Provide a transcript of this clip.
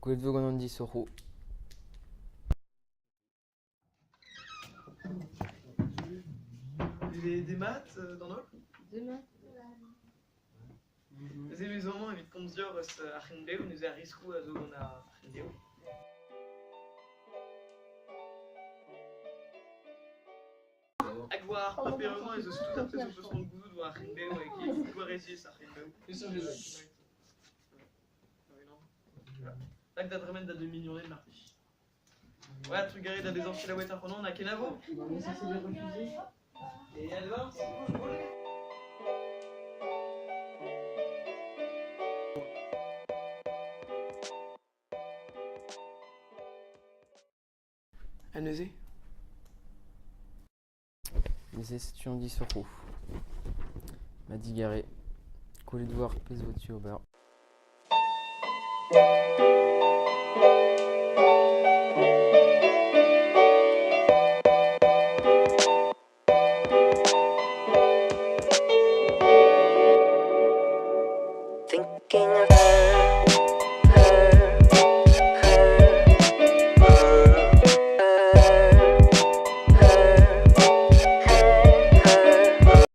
Gwelet 'vo gant an disoc'hoù. Demat d'an holl. Demat. Ez eo amañ evit komz deoc'h eus ar c'hendev, neuze ar riskloù a zo gant ar c'hendev. Hag war ar paper-mañ ez eus tout ar pezh ho peus c'hoant gouzout war ar c'hendev hag e gwareziez ar c'hendev. Lak da dremen da deux mignoned mar plij. Ouais, trugarez da vezañ selaouet ac'hanon ha kenavo. Et à demain. Ha neuze? Neuze setu an disoc'hoù. Ma digarez. Kollet 'vo ar pezh 'vo tu ober. Thinking of her.